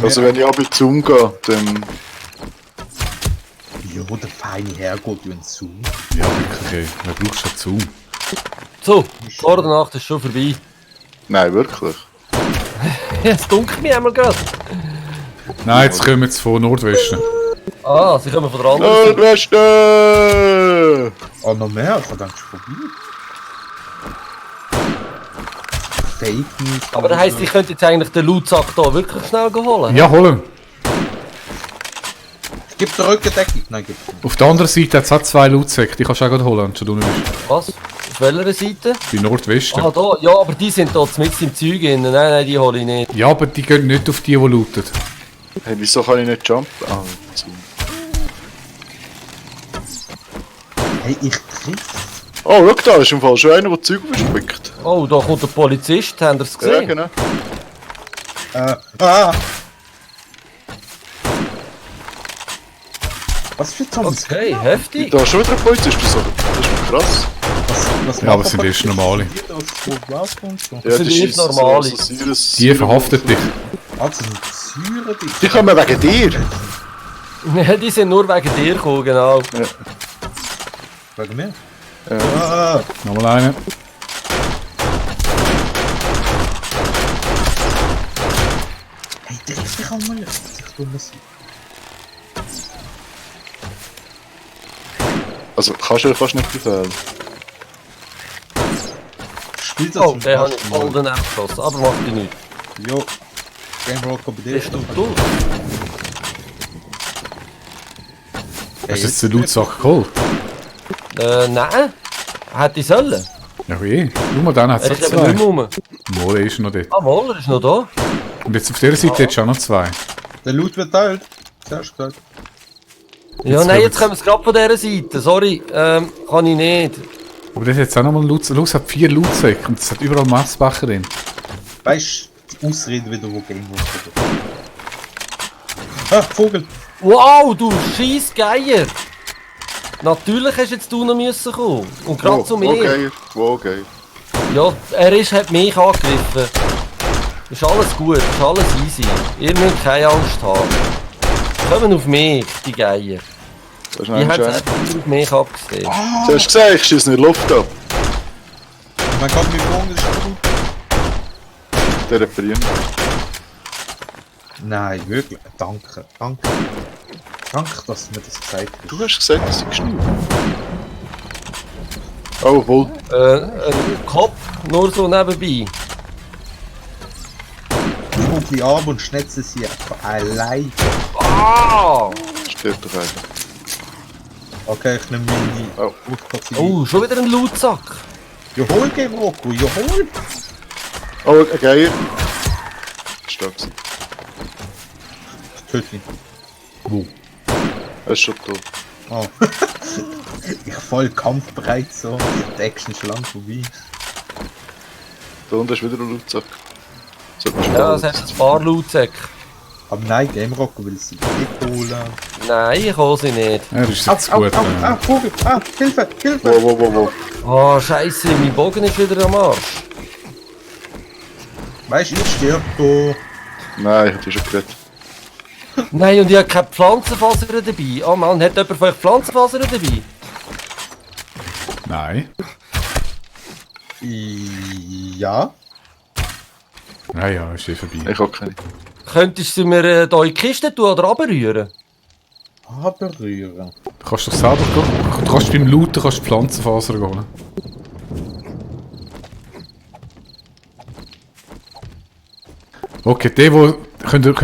Also wenn ich ab und zu umgehe, dann... Ja, wo der feine hergeht, wie ein Zoom. Ja, wirklich, ey. Wer braucht schon Zoom? So, vor der Nacht ist schon vorbei. Nein, wirklich. Ja, es dunkelt mir einmal gerade. Nein, jetzt kommen wir von Nordwesten. Ah, sie kommen von der anderen Seite. Nordwesten! Ah, noch mehr? Ich dachte, vorbei. Fake News. Aber das heisst, ich könnte jetzt eigentlich den Lootsack hier wirklich schnell holen. Ja, holen. Gib der Rückendeckung. Nein, gibt's nicht. Auf der anderen Seite hat es auch 2 Lootsäcke, die kannst du auch gerade holen, wenn du schon unten bist. Was? Auf welcher Seite? Bei Nordwesten. Ah, da. Ja, aber die sind da mit im Zeug drin. Nein, die hole ich nicht. Ja, aber die gehen nicht auf die looten. Hey, wieso kann ich nicht jumpen? Ah, zu. Hey, ich triff. Oh, schau da, ist im Fall schon einer, der Zeug verspickt. Oh, da kommt der Polizist. Habt ihr es Ja, gesehen? genau. Was für Zombies? Okay, heftig. Da ist schon wieder ein Polizist. Das ist krass. Was Ja, aber es sind erst normale. Ja, Das sind erst normale. Die verhaftet dich. Also, Syrer, Die kommen wegen dir. Nein, die sind nur wegen dir gekommen, genau. Wegen mir? Ja. Nochmal eine. Hey, triff dich einmal nicht. Ich tue das. Also, kannst du fast nicht befehlen. Spiel das Oh, zum der hat ersten voll Mal. daneben geschossen, aber macht die nichts. Jo. Game Rocker bei dir. Bist du dumm? Hast du jetzt den Lootsack geholt? Nein. Hätte ich sollen. Ja, wie? Schau mal, dann hat Er es ist auch eben nicht 2. mehr rum. Molle ist noch dort. Ah, wohl, er ist noch da. Und jetzt auf dieser Seite jetzt auch noch 2. Der Loot wird teilt. Zuerst gesagt. Ja, Jetzt nein, kommen jetzt kommen wir gerade von dieser Seite. Sorry, kann ich nicht. Aber das hat jetzt auch nochmal einen Lootsack. Es hat 4 Lootsäcke und es hat überall Messbecher drin. Weißt du, die Ausrede wieder, wo Game Rocker. Ah, Vogel. Wow, du scheiß Geier! Natürlich hast jetzt du noch müssen kommen. Und gerade zu mir. Okay, okay. Ja, hat mich angegriffen. Ist alles gut, ist alles easy. Ihr müsst keine Angst haben. Kommen auf mich, die Geier. Das ist Die haben nämlich es auf mich abgesehen. Du hast gesagt, ich schieße nicht Luft ab. Oh mein Gott, mein Bogen ist gut. Der reparieren. Nein, wirklich. Danke, danke. Danke, dass du mir das gesagt hast. Du hast gesagt, dass ich geschnürt. Oh, wohl. Ein Kopf, nur so nebenbei. Vogel ab und schnetze sie einfach allein. Ah! Steht doch einer. Okay, ich nehme meine Oh. Luftpartie. Oh, schon wieder ein Lootsack. Ja, hol Game Rocker, ja, hol. Oh, ein Geier. Stark gewesen. Töte ihn. Wo? Er ist schon tot. Oh. Ich voll kampfbereit so. Die Action ist lang vorbei. Da unten ist wieder ein Lootsack. So, Ja, es hat ein paar Lootsäcke. Aber nein, Game Rocker will sie nicht holen. Nein, ich hole sie nicht. Ja, das ist jetzt gut. Vogel, Hilfe, Hilfe. Wo. Oh, Scheiße, mein Bogen ist wieder am Arsch. Weißt du, ich stirb da. Nein, ich hab dich schon geredet. Nein, und ich habe keine Pflanzenfasern dabei. Oh Mann, hat jemand von euch Pflanzenfasern dabei? Nein. Ja. Ja, ist eh vorbei. Ich hab keine. Könntest du mir hier in die Kiste tun oder runterrühren? Abrühren. Du kannst doch selber gehen. Du kannst beim Looten kannst Pflanzenfaser holen. Okay, die, wo könnt ihr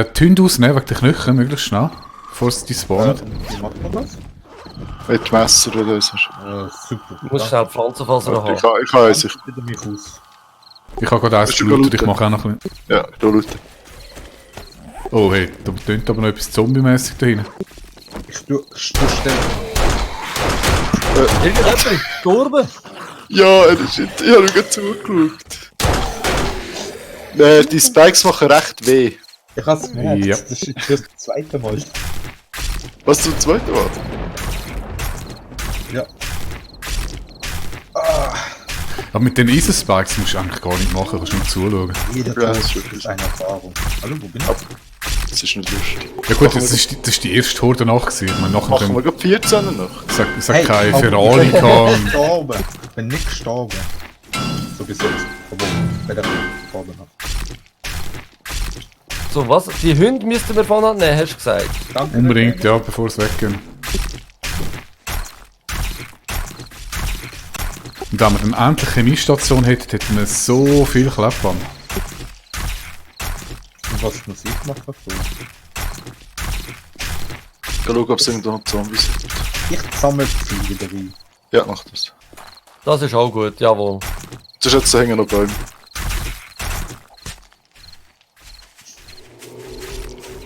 die Hunde ausnehmen wegen den Knöcheln möglichst schnell, bevor sie die spawnen. Wie macht man das? Mit Messer oder so. hast. Super. Du musst schnell Pflanzenfasern haben. Ich kann eins. Bitte mich aus. Ich habe gerade eins Hast du gelootet, ich gelootet? mache auch noch ein bisschen. Ja, da looten. Oh hey, da tönt aber noch etwas zombie-mässig da hinten. Ich tue schnell. Irgendjemand ist gestorben. Ja, er ist ich habe ihm gerade zugeschaut. Die Spikes machen recht weh. Ich hab's gemerkt. Ja. Das ist jetzt das zweite Mal. Was zum zweiten Mal? Ja. Aber mit den Eisenspikes musst du eigentlich gar nicht machen, kannst du nur zuschauen. Jeder Ja, Tod das ist wirklich ist eine Erfahrung. Hallo, wo bin ich? Das ist nicht lustig. Ja gut, das ist die erste Tour danach gewesen. Ich meine, nachher Machen wir dann, gerade 14 noch. es hat keine aber Ferrari ich bin gehabt. nicht gestorben. Ich bin nicht gestorben. So bis jetzt. Aber wenn er gestorben hat. So, was? Die Hunde müssten wir von nehmen, hast du gesagt? Danke. Unbedingt, ja, bevor es weggehen. Und wenn man dann endlich eine Chemiestation hätte, hätten wir so viel Kleppband. Und was muss ich machen? Geh schauen, ob es irgendwo noch Zombies sind. Ich sammle viel wieder rein. Ja, mach das. Das ist auch gut, jawohl. Das ist jetzt da hängen noch Bäume.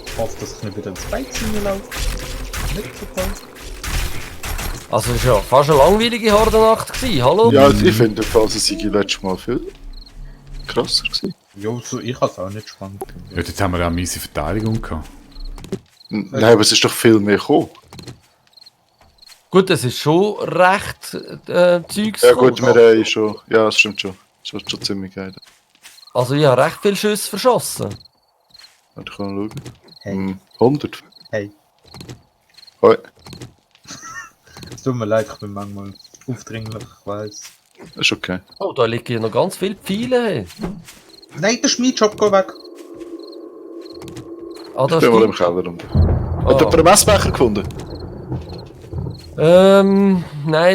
Ich hoffe, dass ich nicht wieder ins Beizen laufe. Nicht so toll. Also, es war ja fast eine langweilige Hordennacht gewesen, hallo? Ja, ich finde, falls es letztes Mal viel krasser gewesen. Ja, so, ich habe es auch nicht spannend gefunden. Ja, dort haben wir auch eine miese Verteidigung gehabt. Nein, aber es ist doch viel mehr gekommen. Gut, es ist schon recht Zeugs Ja gut, wir gekommen. haben schon... Ja, das stimmt schon. Das wird schon ziemlich geil. Also, ich habe recht viele Schüsse verschossen. Warte, ich kann schauen. Hey. 100. Hey, Hoi. es tut mir leid, ich bin manchmal aufdringlich, ich weiss. Das ist okay. Oh, da liegen ja noch ganz viele Pfeile. Hey. Nein, der Schmiedjob, geh weg. Ah, Ich das bin mal im stimmt. Keller rum. Hat jemand einen Messbecher gefunden? Nein,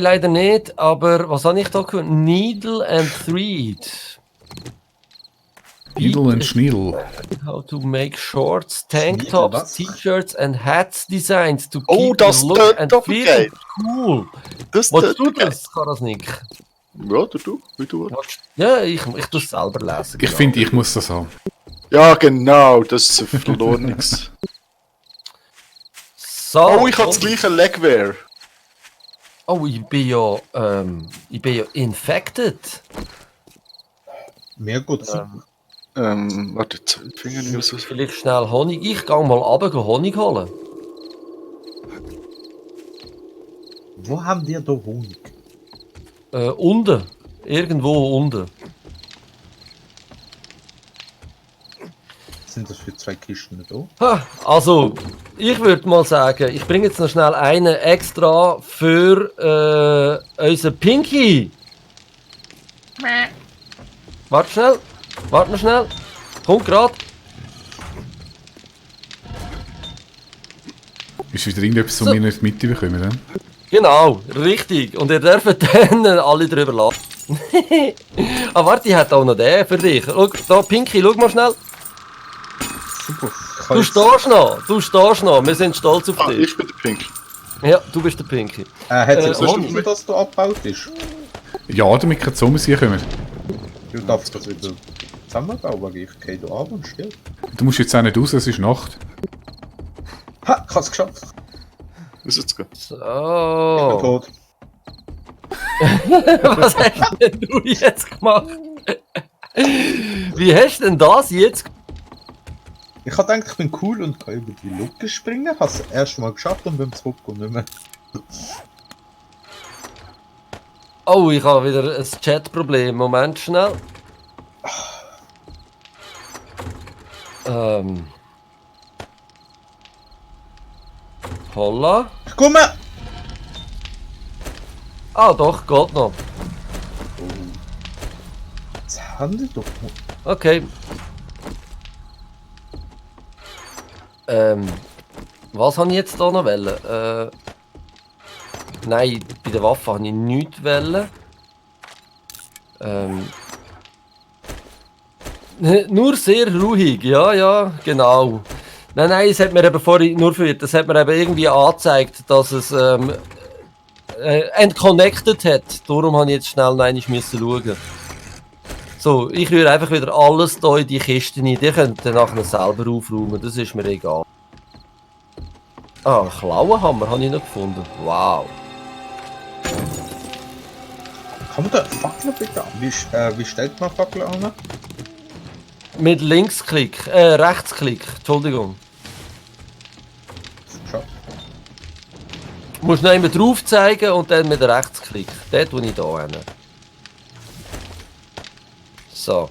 leider nicht. Aber was habe ich da gehört? Needle and Thread. Idel und Schniedel. How to make shorts, tank Schniedel, tops, was? T-shirts and hats designed to keep Oh, das the look tönt and doch feel geil. cool. Das Wolltest du geil. das, Karasnik? Ja, du, wie du. Ja, ich tue es selber lesen. Ich genau. finde, ich muss das haben. Ja, genau, das ist ein verlorenes. So, Oh, ich habe das gleiche Legwear. Oh, ich bin ja infected. Mir gut. Warte, jetzt Finger nicht raus. Vielleicht schnell Honig. Ich gehe mal runter Honig holen. Wo haben wir da Honig? Unten. Irgendwo unten. Was sind das für zwei Kisten da? Ha, also, ich würde mal sagen, ich bringe jetzt noch schnell einen extra für unseren Pinky. Warte schnell. Warte mal schnell. Kommt grad. Ist wieder irgendetwas, was wir nicht mitbekommen, ne? Genau, richtig. Und ihr dürft dann alle drüber lachen. Ah, warte, ich hätte auch noch den für dich. Schau, da, Pinky, schau mal schnell. Super. Du stehst noch. Wir sind stolz auf Ah, dich. ich bin der Pink. Ja, du bist der Pinky. Hat sich so Honig. stimmt, dass da abgebaut ist? Ja, damit keine Zombies hier kommen. Du darfst das wieder zusammenbauen, weil ich gehe da ab und still. Du musst jetzt auch nicht raus, es ist Nacht. Ha, ich hab's geschafft. Was jetzt gehen? Ich bin So. tot. Was hast denn du jetzt gemacht? Wie hast du denn das jetzt? Ich hab gedacht, ich bin cool und kann über die Lücke springen. Hab's das erste Mal geschafft und bin zurück und nicht mehr. Oh, ich habe wieder ein Chat-Problem. Moment schnell. Holla. Ich komme! Ah, doch, geht noch. Jetzt handelt doch. Okay. Was habe ich jetzt da noch wollen? Nein, bei der Waffe habe ich nichts wollen. Nur sehr ruhig, ja, genau. Nein, es hat mir eben vorhin nur für das hat mir eben irgendwie angezeigt, dass es entconnected hat. Darum habe ich jetzt schnell noch einmal müssen schauen. So, ich rühre einfach wieder alles hier in die Kiste rein. Die könnt ihr nachher selber aufräumen, das ist mir egal. Ah, einen Klauenhammer habe ich noch gefunden. Wow. Kann man da Fackel bitte an? Wie stellt man Fackel an? Mit Linksklick, Rechtsklick, Entschuldigung. Geschafft. Du musst noch immer drauf zeigen und dann mit Rechtsklick. Den tue ich da hin. So.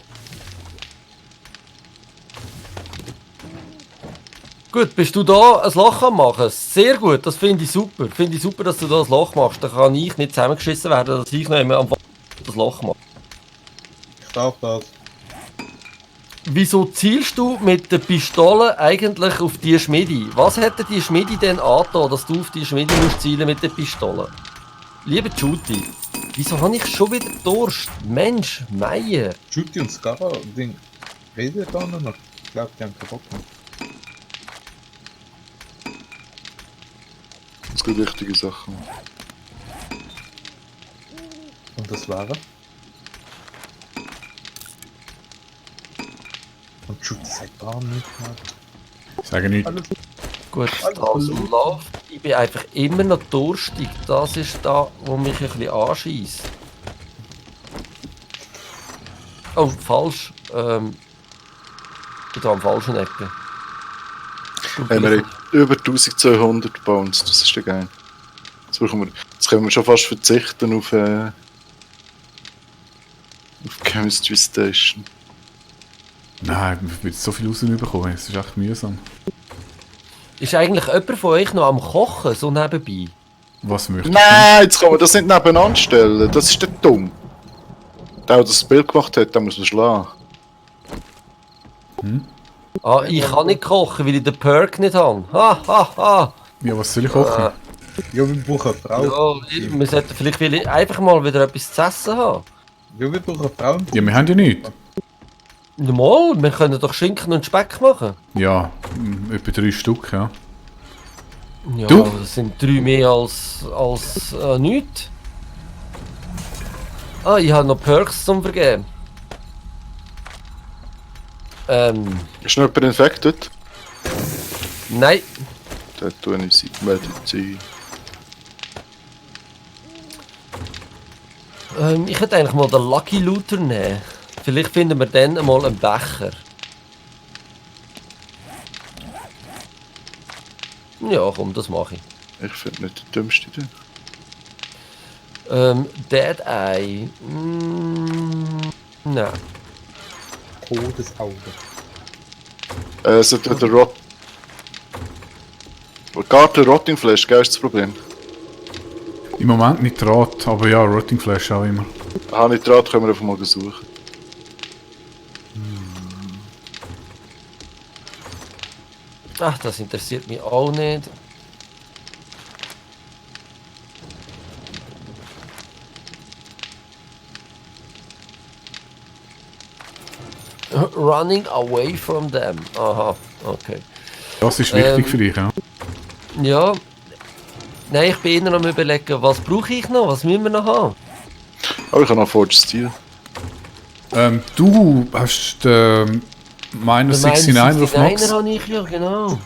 Gut, bist du da ein Loch am machen? Sehr gut, das finde ich super. Finde ich super, dass du da ein Loch machst. Da kann ich nicht zusammengeschissen werden, dass ich noch immer am das Loch mache. Ich darf das. Wieso zielst du mit der Pistole eigentlich auf die Schmiede? Was hätte die Schmiede denn angetan, dass du auf die Schmiede musst zielen mit der Pistole? Lieber Juti, wieso habe ich schon wieder Durst? Mensch, Meier. Judy und Scarra, den reden da noch. Ich glaube, die haben keinen Bock mehr. Das gibt wichtige Sachen. Und das wäre? Und Judy sagt gar nicht mehr. Ich sage nicht. Alles Gut, Alles also gut. läuft. Ich bin einfach immer noch durstig. Das ist da, wo mich ein bisschen anschießt. Oh, falsch. Ich bin da am falschen Ecke. Hey, wir haben über 1200 Bounce, das ist ja geil. Jetzt können wir schon fast verzichten auf Chemistry Station. Nein, wir wird so viel rausbekommen. Es ist echt mühsam. Ist eigentlich jemand von euch noch am Kochen, so nebenbei? Was möchte Nein, jetzt kann man das nicht nebeneinander stellen, das ist der dumm. Der das Bild gemacht hat, den muss man schlagen. Ah, ich kann nicht kochen, weil ich den Perk nicht habe. Ha, ha, ha. Ja, was soll ich kochen? Ja, wir brauchen eine Frau. Ja, wir sollten vielleicht einfach mal wieder etwas zu essen haben. Ja, wir brauchen eine Frau. Ja, wir haben ja nichts. Normal, wir können doch Schinken und Speck machen. Ja, etwa 3 Stück, ja. Ja, Du? das sind 3 mehr als nichts. Ah, ich habe noch Perks zum Vergeben. Ist noch jemand infected? Nein. Der tue ich seit Medizin. Ich hätte eigentlich mal den Lucky Looter nehmen. Vielleicht finden wir dann mal einen Becher. Ja, komm, das mache ich. Ich finde nicht der dümmste Idee. Dead Eye. Nein. Todesauge. So der Rot. Garten Rotting Flash, gell, ist das Problem. Im Moment nicht Draht, aber ja, Rotting Flash auch immer. Habe ich Draht, können wir einfach mal suchen. Ach, das interessiert mich auch nicht. Running away from them. Aha, okay. Das ist wichtig für dich, ja. Ja. Nein, ich bin immer noch am überlegen, was brauche ich noch? Was müssen wir noch haben? Aber ich habe noch Forge Steel. Du hast den Minus 69 auf Max. habe ich ja, genau.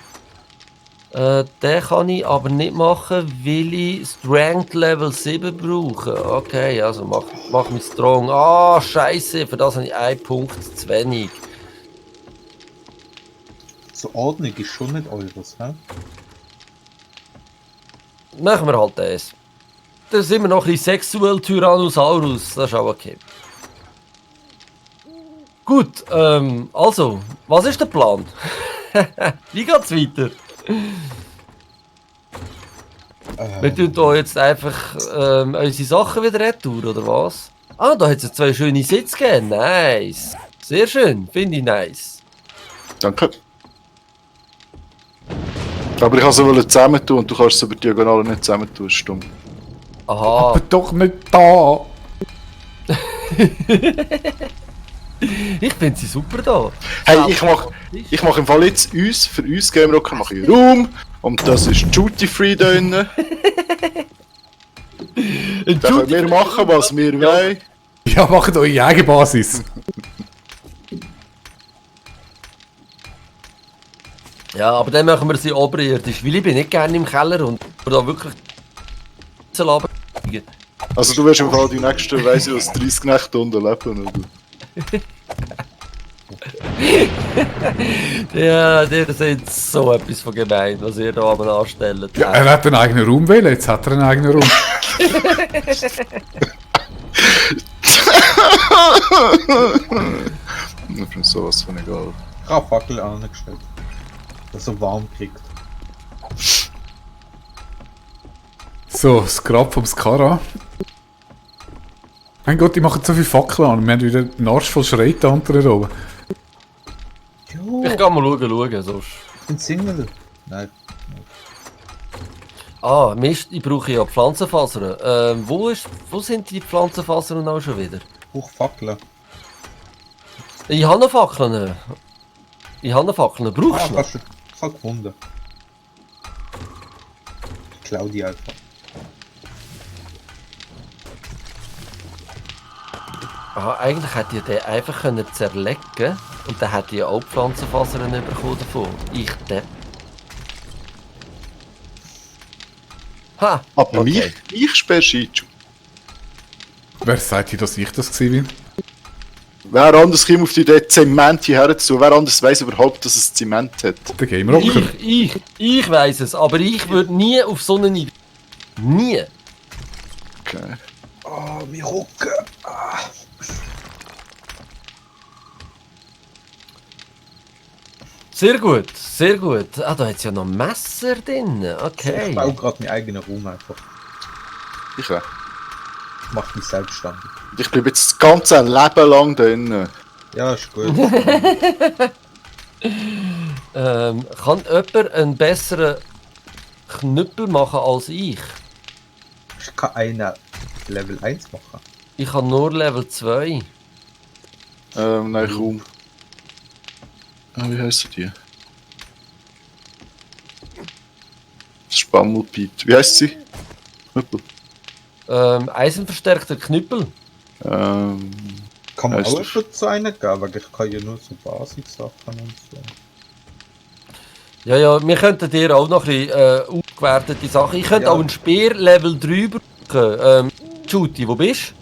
Den kann ich aber nicht machen, weil ich Strength Level 7 brauche. Okay, also mach mich strong. Ah, scheiße, für das habe ich 1 Punkt zu wenig. So Ordnung ist schon nicht eures, hä? Machen wir halt das. Das ist immer noch ein bisschen Sexual Tyrannosaurus, das ist auch okay. Gut, also, was ist der Plan? Wie geht's weiter? Wir tun hier jetzt einfach unsere Sachen wieder retour, oder was? Ah, da hat es 2 schöne Sitze gegeben. Nice. Sehr schön, finde ich nice. Danke. Aber ich kann sie zusammen tun und du kannst sie über die Diagonale nicht zusammen tun, ist stumm. Aha. Aber doch nicht da! Ich finde sie super da. Hey, ich mach im Fall jetzt für uns Game Rocker mache ich Raum und das ist Duty Free da drinnen. Da können wir machen, was wir wollen. Ja, macht eure eigene Basis. Ja, aber dann machen wir sie oberirdisch, weil ich bin nicht gerne im Keller und da wirklich zu labern. Also du wirst im Fall die nächsten, weiss ich was, 30 Nächte unten leben, oder? Ja, ihr seid so etwas von gemein, was ihr da oben anstellt. Ja, er hat einen eigenen Raum wählen, jetzt hat er einen eigenen Raum. Ich bin sowas von egal. Ich habe Fackel angestellt. Dass er warm kriegt. So, das Grab vom Skara. Mein Gott, die machen so viele Fackeln an. Wir haben wieder einen Arsch voll Schreitanter da oben. Jo, Ich kann mal schauen, sonst. ich bin Single. Nein. Ah, Mist, ich brauche ja Pflanzenfasern. Wo sind die Pflanzenfasern auch schon wieder? Ich brauche Fackeln. Ich habe noch Fackeln. Brauchst du noch? Kannst du. Ich habe gefunden. Ich klau die einfach. Ah, eigentlich hätte ich den einfach können zerlegen und dann hätte ich auch Pflanzenfasern bekommen davon. Ich der. Ha! Aber okay. mich sperrst du ein. Wer sagt dir, dass ich das gewesen bin? Wer anders kommt auf die Idee, Zement hierher zu? Wer anders weiss überhaupt, dass es Zement hat? Der Game Rocker. Ich weiss es, aber ich würde nie auf so eine Idee. Nie! Okay. Oh, mein Rücken. Sehr gut, sehr gut. Ah, da hat es ja noch Messer drin. Okay. Ich baue gerade meinen eigenen Raum einfach. Ich auch. Ich mache mich selbstständig. Ich bleibe jetzt das ganze Leben lang drin. Ja, ist gut. Kann jemand einen besseren Knüppel machen als ich? Ich kann einen Level 1 machen. Ich habe nur Level 2. Nein, kaum. Wie heissen die? Spammelbeat. Wie heisst sie? Knüppel. Eisenverstärkter Knüppel. Kann man Weißt auch du- schon zu einer geben, weil ich kann ja nur so Basic-Sachen und so. Ja, wir könnten dir auch noch ein bisschen aufgewertete Sachen. Ich könnte Ja. auch einen Speer Level 3 brauchen. Juti, wo bist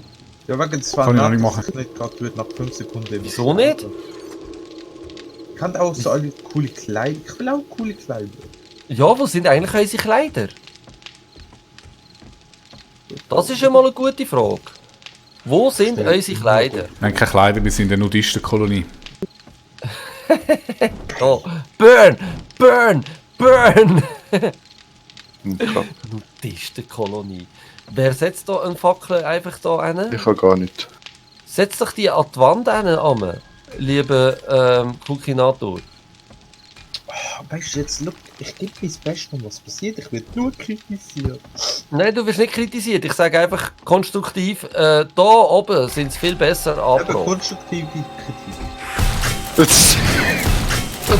du? Ja, wegen zwei Kann ich noch nicht Nacht, machen. dass ich nicht gerade wird nach 5 Sekunden. Wieso nicht? Ich kann auch so alle coole Kleider. Ich will auch coole Kleider. Ja, wo sind eigentlich unsere Kleider? Das ist ja mal eine gute Frage. Wo sind unsere Kleider? Wir haben keine Kleider, wir sind in der Nudistenkolonie. Oh, burn! Burn! Burn! Okay. Nudistenkolonie. Wer setzt da eine Fackel einfach da hin? Ich kann gar nicht. Setz doch die an die Wand hin, Amme. Lieber Kukinator. Weißt du, jetzt, look, ich gebe mein Bestes, und was passiert. Ich werde nur kritisiert. Nein, du wirst nicht kritisiert. Ich sage einfach konstruktiv, da oben sind sie viel besser Aber angebracht. konstruktive Kritik. Jetzt,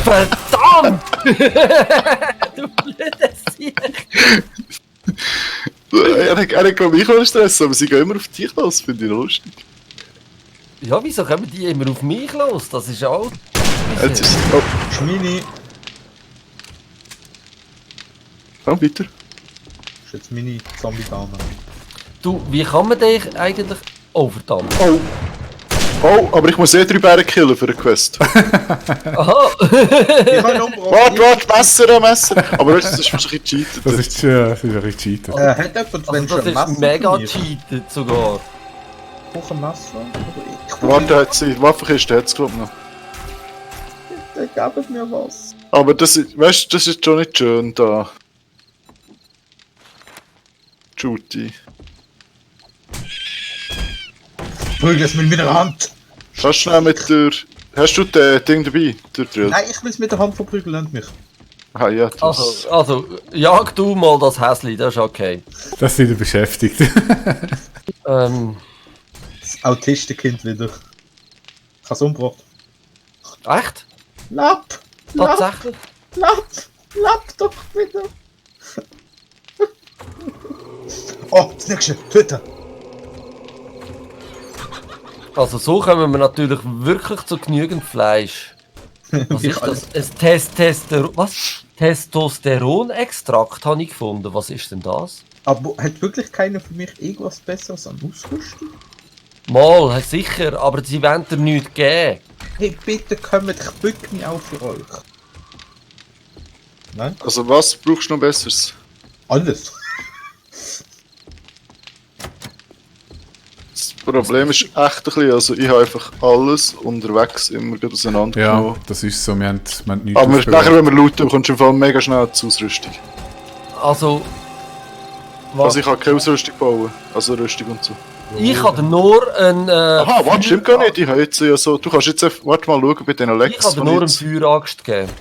Verdammt! Du blödes Sieg! er hat mich auch Stress, aber sie gehen immer auf dich los, finde ich lustig. Ja, wieso kommen die immer auf mich los? Das ist auch... Jetzt ist oh, Schmini. komm weiter. Das ist jetzt meine Zombie-Dame. Du, wie kann man dich eigentlich... Oh, verdammt. Oh. Oh, aber ich muss 3 Bären killen für eine Quest. Aha! Ich habe noch Warte, Messer. Aber weißt du, das ist wahrscheinlich cheated. Das ist ein bisschen cheated. Hat jemand, wenn Also, schon das ist Messer mega verliert? cheated sogar. Ich brauche ein Messer. Warte, hat sie, Waffenkiste hat es glaube ich noch. Gebt mir was. Aber das ist, weißt du, das ist schon nicht schön da. Juti. Prügel es mit der Hand. Kannst du schnell mit der... Hast du das Ding dabei? Der Drill? Nein, ich will es mit der Hand verprügeln, lasst mich. Ah ja, das... Also, jag du mal das Häsli, das ist okay. Das sind wir beschäftigt. Das Autistenkind wieder. Ich habe es umgebracht. Echt? Lapp! Tatsächlich? Lapp doch wieder! Oh, das nächste, töten! Also so kommen wir natürlich wirklich zu genügend Fleisch. Was Wie ist kann das? Was? Testosteronextrakt habe ich gefunden. Was ist denn das? Aber hat wirklich keiner für mich irgendwas Besseres an Ausrüstung? Mal, sicher, aber sie wollen dir nichts geben. Hey, bitte kommt, ich bück mich auch für euch. Nein? Also was brauchst du noch Besseres? Alles. Problem ist echt ein bisschen, also ich habe einfach alles unterwegs immer gut Ja, auseinandergenommen. das ist so, wir haben nichts Aber aufbewahrt. nachher, wenn wir looten, bekommst du im Fall mega schnell die Ausrüstung. Also. Also ich kann keine Ausrüstung bauen, also Rüstung und so. Ich habe nur ein. Aha, warte, stimmt gar nicht, ich habe jetzt ja so, du kannst jetzt einfach, warte mal schauen bei diesen Ich Lex. habe die nur eine jetzt- Feuerangst gegeben.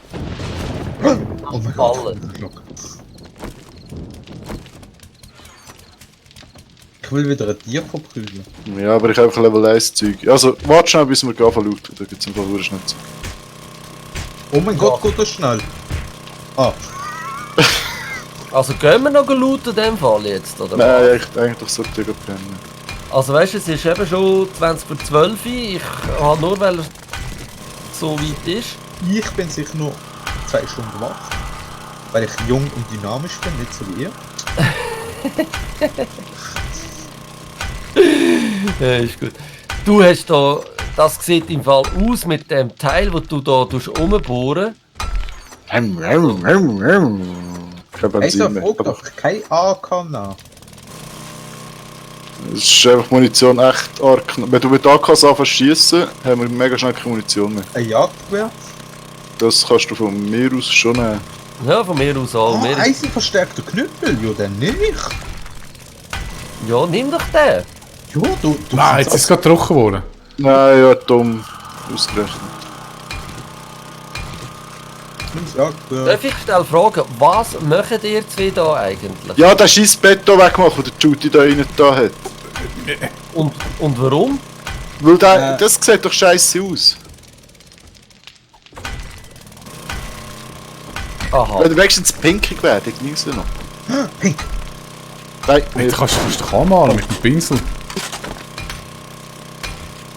Oh mein Gott. Alle. Ich will wieder ein Tier verprügeln. Ja, aber ich habe einfach Level 1 Zeug. Also, warte schnell, bis wir gehen von looten, da gibt es einfach wirklich nicht so. Oh mein Gott, geht das schnell. Ah, Also gehen wir noch looten in dem Fall jetzt, oder? Nein, eigentlich sollte ich pennen. Also weißt du, es ist eben schon 20 vor 12 Uhr. Ich habe nur, weil es so weit ist. ich bin sicher nur 2 Stunden wach. Weil ich jung und dynamisch bin, nicht so wie ihr. Ja, ist gut. Du hast da, das sieht im Fall aus mit dem Teil, wo du da rumbohren. Keine Hey, Benzin so mehr. fragt Aber doch kein AK nach. es ist einfach Munition echt arg. Wenn du mit AKs anfängst schiessen, haben wir mega schnell keine Munition mehr. Ein Jagdgewehr? Das kannst du von mir aus schon nehmen. Ja, von mir aus auch. Ah, eisenverstärkter Knüppel, ja, dann nehm ich. Ja, nimm doch den. Ja, du Nein, jetzt ist es gerade trocken geworden. Nein, ja, dumm. Ausgerechnet. nimm's Jagdgewehr. Darf ich schnell fragen, was macht ihr zwei da eigentlich? Ja, den scheiß Bett hier wegmachen, den Judy da rein da hat. Und warum? Weil das sieht doch scheiße aus. Aha. Wenn du wenigstens pinkig wäre, dann genieße noch. Pink. Nein, Jetzt kannst du dich anmalen mit dem Pinsel.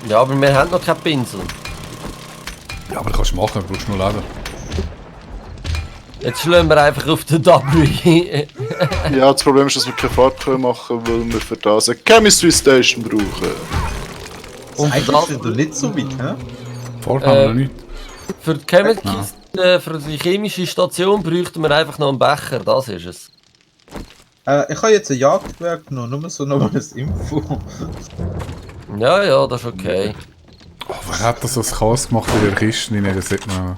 Ja, aber wir haben noch keinen Pinsel. Ja, aber kannst du machen, du brauchst nur Leder. Jetzt schlagen wir einfach auf den W. Ja, das Problem ist, dass wir keine Fahrt machen können, weil wir für das eine Chemistry Station brauchen. Und Eigentlich das, sind wir nicht so weit, hä? Vorher haben wir noch nicht. für die für die chemische Station bräuchten wir einfach noch einen Becher, das ist es. Ich habe jetzt ein Jagdgewehr genommen, nur so noch mal ein Info. Ja, ja, das ist okay. Oh, wer hat das als Chaos gemacht in der Kiste? Nein, das sieht man.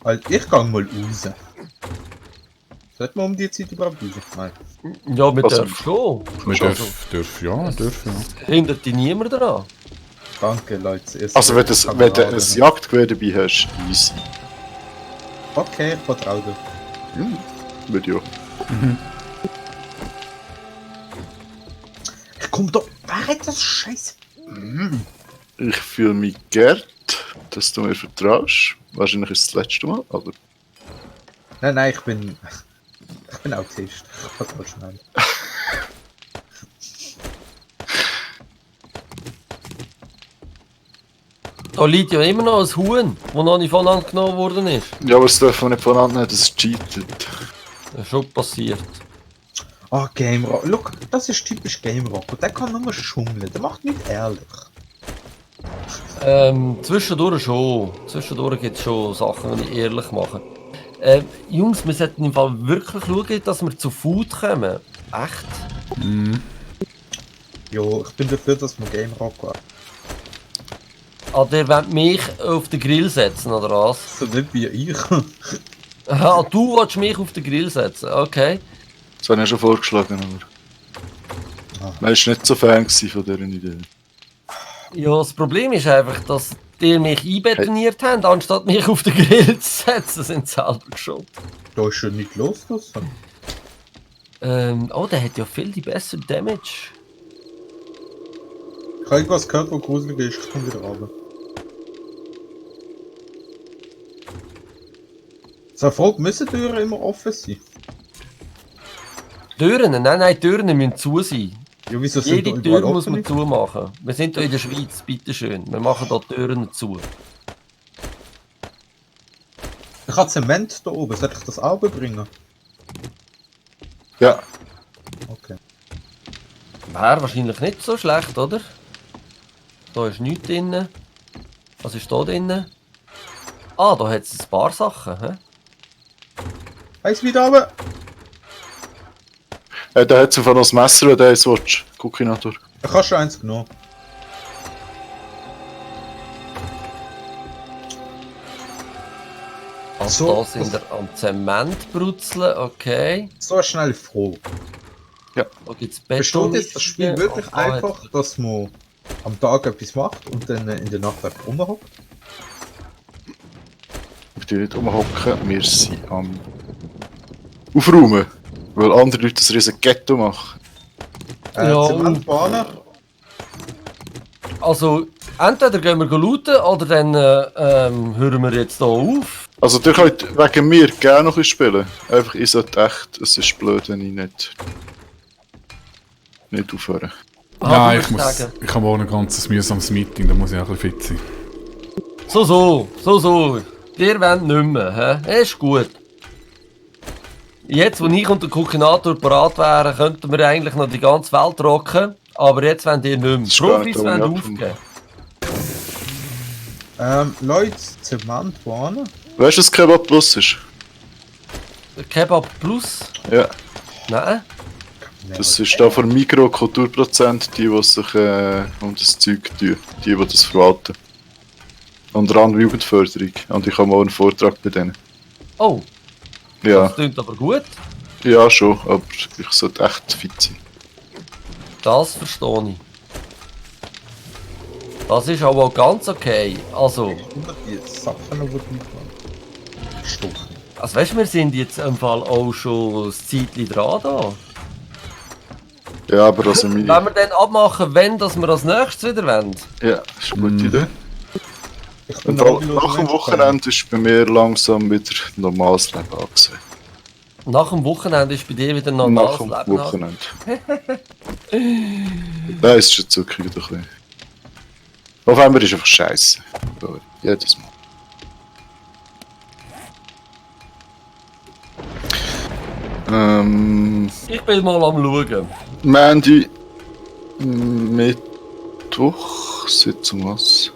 Halt, ich gang mal raus. Sollte man um die Zeit überhaupt raus? Nein. Ja, wir Also- dürfen schon. Wir Schon. dürfen, ja. Hindert dich niemand daran. Danke, Leute. Ihr Also, wenn seid du ein Kameraden. Jagdgewehr dabei hast, easy. Okay, ich vertraue dir. Würde ich auch. Ich komm doch. Wer hat das Scheiße? Ich fühle mich geehrt, dass du mir vertraust. Wahrscheinlich ist es das letzte Mal, aber Nein, ich bin. Ich bin Autist. Ich vertraue schnell. Da liegt ja immer noch ein Huhn, das noch nicht voneinander genommen worden ist. ja, aber das dürfen wir nicht voneinander nehmen, das ist cheated. Das ist schon passiert. Ah, Game Rock. Look, das ist typisch Game Rock. Und der kann nur schummeln. Der macht nicht ehrlich. Zwischendurch schon. Zwischendurch gibt es schon Sachen, die ich ehrlich mache. Jungs, wir sollten im Fall wirklich schauen, dass wir zu Food kommen. Echt? Jo, ich bin dafür, dass wir Game Rock machen. Ah, der wollt mich auf den Grill setzen, oder was? So nicht wie ich. Aha, du willst mich auf den Grill setzen, okay. Das habe ich ja schon vorgeschlagen, aber... Man war nicht so Fan von dieser Idee. Ja, das Problem ist einfach, dass die mich einbetoniert haben, anstatt mich auf den Grill zu setzen, sind sie selber schuld. Da ist schon nicht los, das. Oh, der hat ja viel die bessere Damage. Ich habe irgendwas gehört, wo gruselig ist. Ich komme wieder runter. So, Frage, müssen die Türen immer offen sein? Türen? Nein, Türen müssen zu sein. Ja, wieso sind Jede da Tür überall muss man offen? zumachen. Wir sind hier in der Schweiz, bitteschön. Wir machen hier Türen zu. Ich habe Zement da oben. Soll ich das auch bringen? Ja, Okay. Wäre wahrscheinlich nicht so schlecht, oder? Da ist nichts drin. Was ist da drin? Ah, da hat es ein paar Sachen. He? Eins wieder runter. Der hat einfach noch das Messer, wenn der eins willst. Kukinator. Da kannst du eins genommen. Also da sind wir am Zement brutzeln, okay. So eine schnelle Frage. Da gibt's Besteht Beton. jetzt das Spiel wirklich einfach, dass man am Tag etwas macht und dann in der Nacht einfach rumhockt? Wir tun nicht rumhocken, wir sind am Aufräumen. Weil andere Leute das riesen Ghetto machen. Ja, Zementbahnen? Also, entweder gehen wir looten oder dann hören wir jetzt hier auf. Also ihr könnt wegen mir gerne noch ein bisschen spielen. Einfach, ich sollte echt, es ist blöd, wenn ich nicht aufhören. Nein, du würdest sagen. ich habe morgen ein ganzes mühsames Meeting, da muss ich auch ein bisschen fit sein. So. Ihr wollt nicht mehr, hä? Ist gut. Jetzt, wo ich und der Kukinator parat wären, könnten wir eigentlich noch die ganze Welt rocken. Aber jetzt wollt ihr nicht Das ist mehr. gar Profis nicht wollen darum aufgeben. Leute, Zementbahnen? Weißt du, was Kebab Plus ist? Kebab Plus? Ja, Nein? das ist da von Mikrokulturprozent, die sich um das Zeug tun, die das verwalten. Unter anderem Jugendförderung. Und ich habe mal einen Vortrag bei denen. Oh, Ja, das klingt aber gut. ja schon, aber ich sollte echt fit sein. Das verstehe ich. Das ist aber auch ganz okay. Also, Immer die Sachen, die du machst. Stoppen. also weißt du, wir sind jetzt im Fall auch schon ein Zeitchen dran da. Ja, aber also Wenn meine... wir dann abmachen, wenn dass wir als nächstes wieder wollen. Ja, ist eine gute Idee. Ich bin Und hobbylos nach dem Mensch. Wochenende ist bei mir langsam wieder normales Leben angesehen. Nach dem Wochenende ist bei dir wieder ein Nach normales dem Leben. an. Wochenende. Nein, es ist schon zuckig, doch ein bisschen. Auf einmal ist einfach scheiße. So, jedes Mal. Ich bin mal am Schauen. Mandy, Mittwoch, Sitzung was?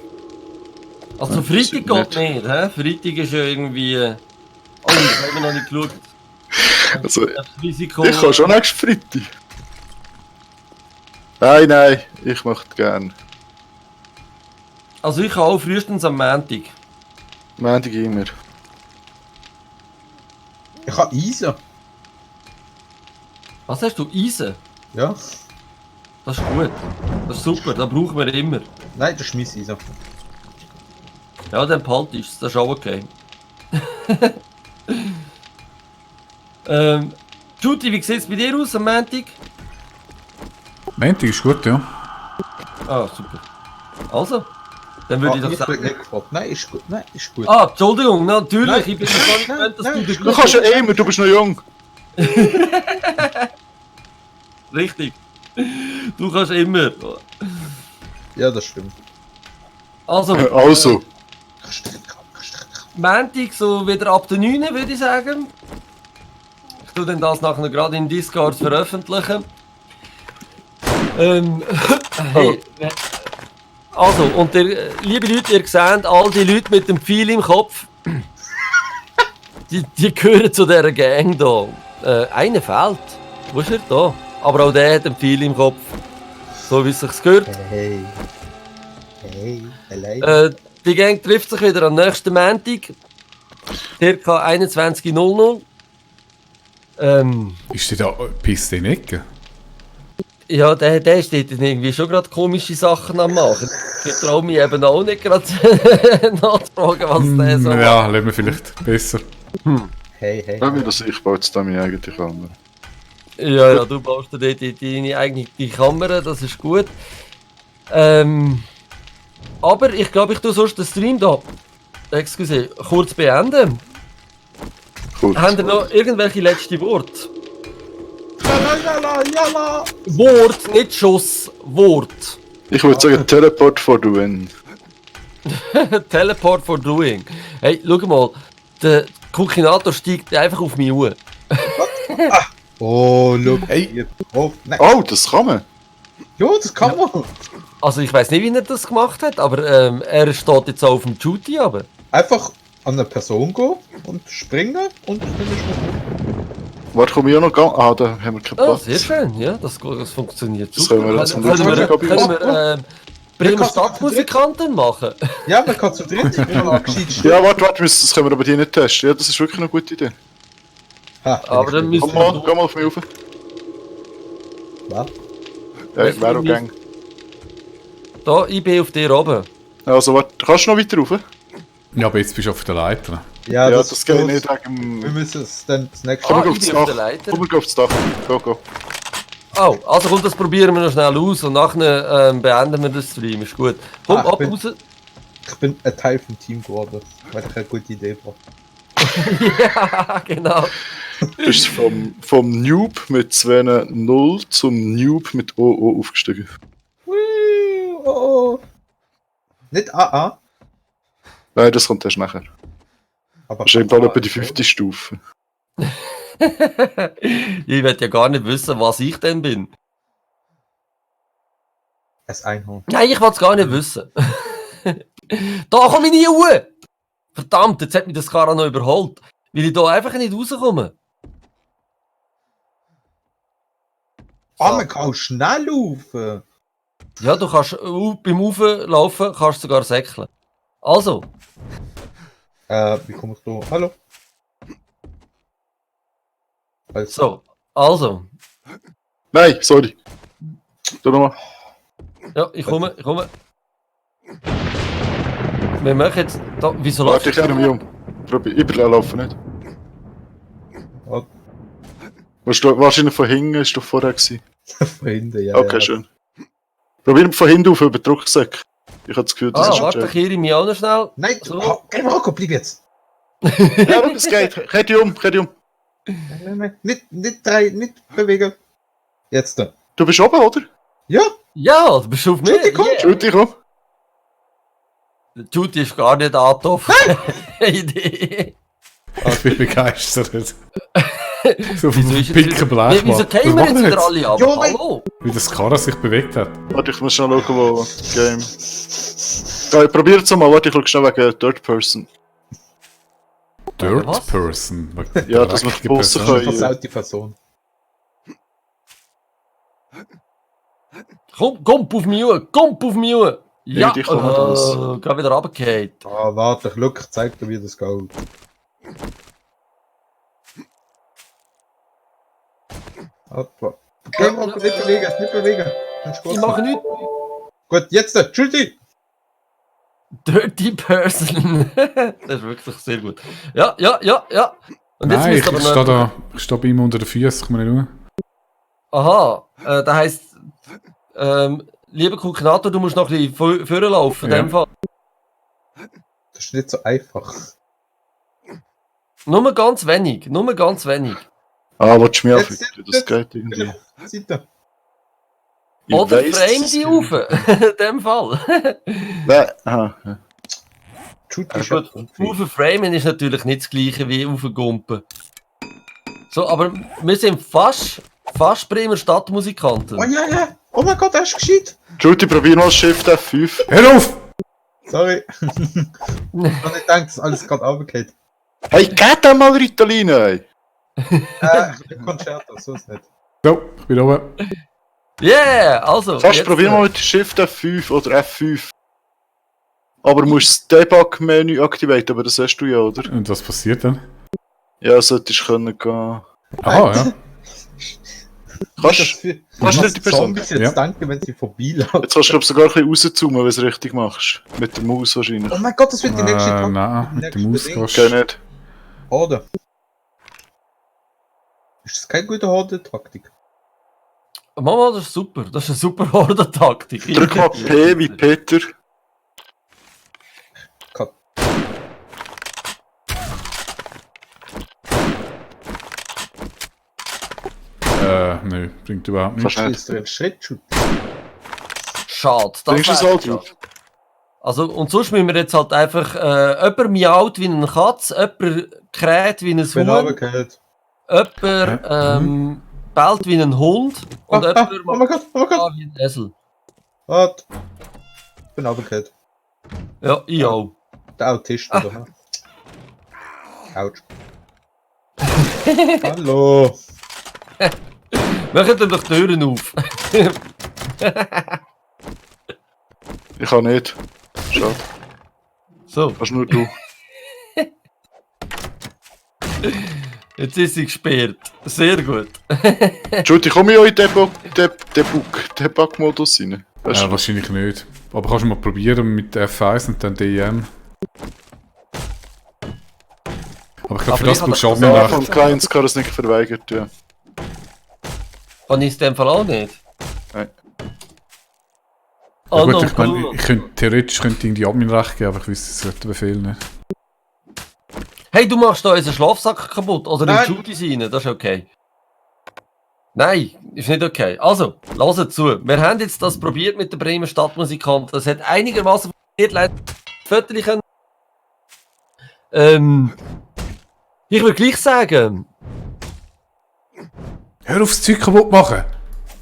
Also Ja, Freitag das geht nicht. nicht, hä? Freitag ist ja irgendwie... Oh, ich habe noch nicht geschaut. Also, Das Risiko... ich kann schon nächsten Freitag. Nein, ich möchte gern. Also ich kann auch frühestens am Montag. Mandy immer. Ich habe Eisen. Was hast du? Eisen? Ja? Das ist gut. Das ist super, das brauchen wir immer. Nein, das ist mein Eisen. Ja, dann behalte ich es, das ist auch okay. Juti, wie sieht es bei dir aus am Montag? Montag ist gut, ja. Ah, super. Also, dann würde ich doch Ich bin sagen... nicht gefragt. Nein, ist gut. Nein, ist gut. Ah, Entschuldigung, natürlich, Nein, ich bin gar nicht nein, gewöhnt, dass nein, du ist den Du kannst ja Glück- immer, du bist noch jung. Richtig. Du kannst immer. Ja, das stimmt. Also, Also, Montag so wieder ab der 9 würde ich sagen. Ich tue dann das nachher gerade in Discord veröffentlichen. Hey, also, und liebe Leute, ihr seht, all die Leute mit dem Pfeil im Kopf, die gehören zu dieser Gang hier. Einer fehlt. Wo ist er? Da. Aber auch der hat einen Pfeil im Kopf. So wie es sich gehört. Hey. Hey, allein. Die Gang trifft sich wieder am nächsten Montag. Circa 21:00. Ist der da pisst in die Ecke? Ja, der steht dann irgendwie schon gerade komische Sachen am machen. Ich traue mich eben auch nicht gerade nachzufragen, was der so macht. Ja, lassen wir vielleicht besser. Hey, hey. ich baue jetzt da meine eigene Kamera. Ja, du baust dir dort deine eigene die Kamera, das ist gut. Aber ich glaube, ich tue sonst den Stream da. Excuse, kurz beenden. Kurz. Habt ihr noch irgendwelche letzte Worte? Jala. Wort, nicht Schuss, Wort. Ich würde sagen, Teleport for the win. Teleport for doing. Hey, schau mal, der Kukinator steigt einfach auf mich hoch. Oh, look. Hey. Oh, nein. Oh, das kann man. Ja, das kann man. Also ich weiß nicht, wie er das gemacht hat, aber er steht jetzt auch auf dem Duty, aber... Einfach an eine Person gehen und springen und dann ist man gut. Warte, komm ich auch noch gehen? Ah, da haben wir keinen Ah, Platz. sehr schön, ja, das funktioniert Das super. können wir jetzt Können am wir, nächsten können Mal wir Bremer Stadtmusikanten machen? Ja, man kann zu dritt mal gescheit Ja, warte, das können wir aber die nicht testen. Ja, das ist wirklich eine gute Idee. Ha, Aber dann müssen Komm mal auf mich rauf. Was? Ja, wäre auch gang. Da, ich bin auf dir oben. Also, warte, kannst du noch weiter rauf? Ja, aber jetzt bist du auf der Leiter. Ja, Ja, das geht los. nicht Wir wegen... müssen es dann das nächste Komm, Ah, wir ich aufs bin auf der Dach. Leiter. Komm, wir aufs Dach. Go. Oh, also komm, das probieren wir noch schnell aus und nachher beenden wir das Stream, ist gut. Komm, ich ab bin- raus. Ich bin ein Teil vom Team geworden, weil ich eine gute Idee brauche. Ja, genau. Du bist vom Noob mit 2-0 zum Noob mit OO aufgestiegen. Oh. Nicht AA, Nein, das kommt erst nachher. aber Das ist im Fall etwa die 5. Stufe. Ich will ja gar nicht wissen, was ich denn bin. ein Einhorn. Nein, ich will es gar nicht wissen. Da komme ich nie raus! Verdammt, jetzt hat mich das Karren noch überholt. Weil ich da einfach nicht rauskomme. Ah, man kann auch schnell laufen. Ja, du kannst beim Auflaufen kannst du sogar säckeln. Also, Wie komme ich da? Hallo? Also, also. Nein, sorry. Du nochmal. Ja, ich komme. Wir machen jetzt. Da, wieso Warte, ich läuft kehre mich um. Überlaufen nicht. Oh. Wahrscheinlich von hinten, ist doch vorher gewesen. von hinten, ja. Okay, ja. schön. Probier von hinten auf über den Drucksack. Ich habe das Gefühl, das ist warte, ein ich kehre mich auch noch schnell. Nein, So. geh mal, bleib jetzt. Ja, es geht. Kehr dich um. Nein. Nicht bewegen. Jetzt da. Du bist oben, oder? Ja, Ja, du bist auf mir. Judy, komm. Yeah. Judy, komm. Judy ist gar nicht angetroffen. Idee. Ich bin begeistert. So Wieso vom ist jetzt pinken Blech. Wieso gehen wir jetzt wieder alle ab? Ja, weil- Hallo? Wie das Karren sich bewegt hat. Warte, ich muss schnell schauen, wo Game. Ja, ich probiere es mal. Warte, ich schaue schnell wegen Third Person. Dirt Was? Person. Ja, dass wir Dreckige draussen Person. können. versaut die Person. Komm auf mich hoch, komm auf mich hoch. Ja, die kommen raus. geh wieder runtergefallen. Ah, warte, ich zeig dir, wie das geht. Warte. Okay, mal, nicht bewegen. Kannst du Ich kurz- mache nichts. Gut, jetzt, Judy! Dirty Person. Das ist wirklich sehr gut. Ja. Und jetzt Nein, müsst ich ihr stehe aber noch... da. Ich stehe bei ihm unter den Füßen. Komm nicht schauen. Aha, das heisst... lieber Kuknator, du musst noch ein bisschen vorne laufen. In Ja. dem Fall. Das ist nicht so einfach. Nur ganz wenig. Ah, willst du mich Jetzt, aufhören? Das jetzt. geht irgendwie. Seite. Ich Oder weiss, frame dass die es- auf. In dem Fall. Nein, aha. Ja. Judy ist Ja, gut, auf framen ist natürlich nicht das gleiche wie auf Gumpen. So, aber wir sind fast Bremer Stadtmusikanten. Oh ja. Oh mein Gott, er ist gescheit. Judy, probier mal Shift F5. Hör auf! Sorry. Ich hab nicht gedacht, dass alles gerade runtergeht. Hey, geht da mal Ritalin, ey! Konzerto, so ist nicht. So, ich bin oben. Yeah, also. Fast jetzt, probier mal mit Shift F5 oder F5. Aber du musst das Debug-Menü aktivieren, aber das hast du ja, oder? Und was passiert dann? Ja, solltest du können gehen. Aha, ja. Kannst du nicht die Person? Zombies jetzt Ja. danken, wenn sie vorbeilaufen. Jetzt kannst du glaub, sogar ein bisschen rauszoomen, wenn du es richtig machst. Mit der Maus wahrscheinlich. Oh mein Gott, das wird die nächste Taktik. Nein, die mit der nächste Maus Ding. gehst Geht nicht. Horde. Ist das keine gute Horde-Taktik? Mama, das ist super. Das ist eine super Horde-Taktik. Drück mal P wie Peter. Cut. Nö, bringt überhaupt nichts. Kannst nicht. Ist der ein Schritt? Schade. Das Bringst du es wär halt schade. drauf? Also, und sonst müssen wir jetzt halt einfach, jemand miaut wie eine Katze, jemand kräht wie ein Ich bin Huhn, runtergefallen. jemand bellt wie ein Hund und jemand Oh mein Gott, oh mein Gott. macht wie ein Esel. Warte. Ich bin runtergefallen. Ja, ich auch. Der Autist, oder? Autsch. Hallo. Machen doch die Türen auf. Ich kann nicht. Schade. So, Kannst nur du. jetzt ist sie gesperrt. Sehr gut. Entschuldigung, komme ich auch in den Bug-Modus rein? Weißt du? Wahrscheinlich nicht. Aber kannst du mal probieren mit F1 und dann DEM. Aber ich glaube, Aber für das ich brauchst du hab Ja, Adminrecht. von Clients kann es nicht verweigert, ja. Kann ich es in dem Fall auch nicht? Nein. Ja, Oh, gut, no, ich meine, cool. theoretisch könnte ich irgendwie Adminrecht geben, aber ich wüsste den Befehl nicht. Hey, du machst da unseren Schlafsack kaputt. Oder Nein. im Judis rein, das ist okay. Nein, ist nicht okay. Also, lasst zu. Wir haben jetzt das probiert mit der Bremer Stadtmusikanten. Das hat einigermaßen funktioniert. Leider Viertel können. Ich würde gleich sagen, Hör auf, das Zeug kaputt machen!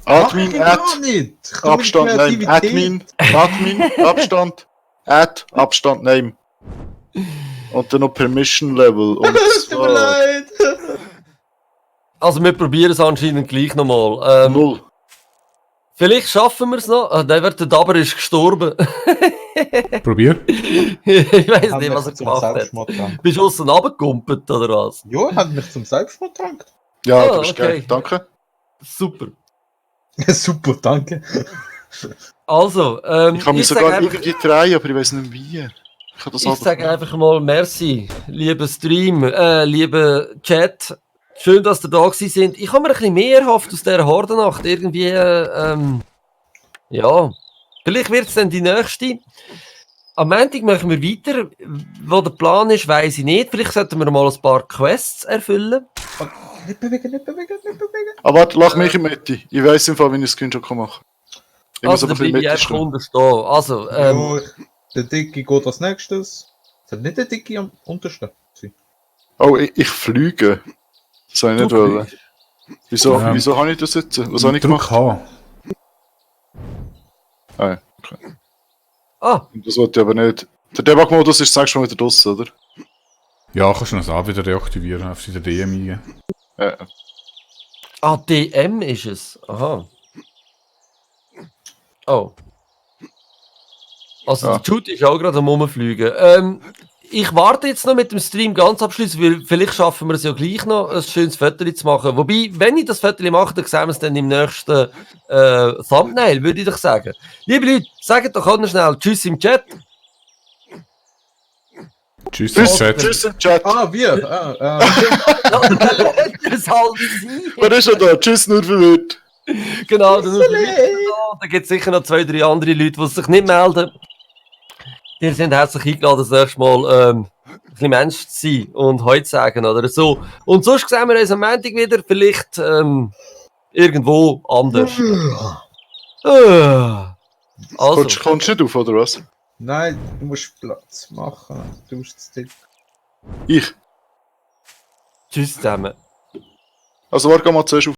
Admin, Mach ich Add, gar nicht. Ich kann mit Abstand, Name, Kreativität- Admin, Abstand, Add, Abstand, Name. Und dann noch Permission Level. Und Es tut mir leid. also wir probieren es anscheinend gleich nochmal. 0. Vielleicht schaffen wir es noch. Ah, der Daber ist gestorben. Probier. Ich weiß Haben nicht, mich was er zum gemacht hat. Selbstmord gerankt. Bist du außen runtergekumpelt oder was? Ja, er hat mich zum Selbstmord gerankt. Ja, Ah, du bist okay. geil. Danke. Super. Super, danke. Also, Ich kann mich sag sogar einfach- irgendwie drehen, aber ich weiß nicht wie. Ich kann das Ich aber- sage einfach mal merci, lieber Stream, lieber Chat. Schön, dass ihr da gewesen sind. Ich habe mir ein bisschen mehr erhofft aus dieser Hordennacht. Irgendwie, ja. Vielleicht wird es dann die nächste. Am Montag machen wir weiter. Wo der Plan ist, weiss ich nicht. Vielleicht sollten wir mal ein paar Quests erfüllen. Nicht bewegen, nicht bewegen, nicht bewegen. Aber warte, lach mich in Mitte. Ich weiss im Fall, wie ich einen Screenshot machen kann. Ich muss Also, aber da ein bisschen bleibe ich Mitte einfach stehen. unterstehen. Also, Ja, der Dicke geht als nächstes. Sollte nicht der Dicke am untersten sein? Oh, ich fliege. Das soll ich nicht Du wollen. Wieso, Ja. wieso habe ich das jetzt? Was habe ich Druck gemacht? H. Ah, ja, okay. ah, Das wollte ich aber nicht. Der Debug-Modus ist, sagst du, schon wieder draussen, oder? Ja, kannst du das auch wieder reaktivieren, auf die DM eingehen. Ja. DM ist es. Aha. Oh. Also Ja. der Jude ist auch gerade am Rumfliegen. Ich warte jetzt noch mit dem Stream ganz abschließend, weil vielleicht schaffen wir es ja gleich noch, ein schönes Foto zu machen. Wobei, wenn ich das Foto mache, dann sehen wir es dann im nächsten Thumbnail, würde ich doch sagen. Liebe Leute, sagt doch auch schnell Tschüss im Chat. Tschüss, Tschüss, Chat. tschüss im Chat. Ah, wir. Das halt sein. Wer ist er da? Tschüss, nur verwirrt. Genau, da gibt es sicher noch 2, 3 andere Leute, die sich nicht melden. Die sind herzlich eingeladen, das nächste Mal ein bisschen Mensch zu sein und heute sagen oder so. Und sonst sehen wir uns am Montag wieder, vielleicht irgendwo anders. Also, Kommst du nicht auf, oder was? Nein, du musst Platz machen. Du musst es dick. Ich. tschüss zusammen. Also, warte mal zuerst auf.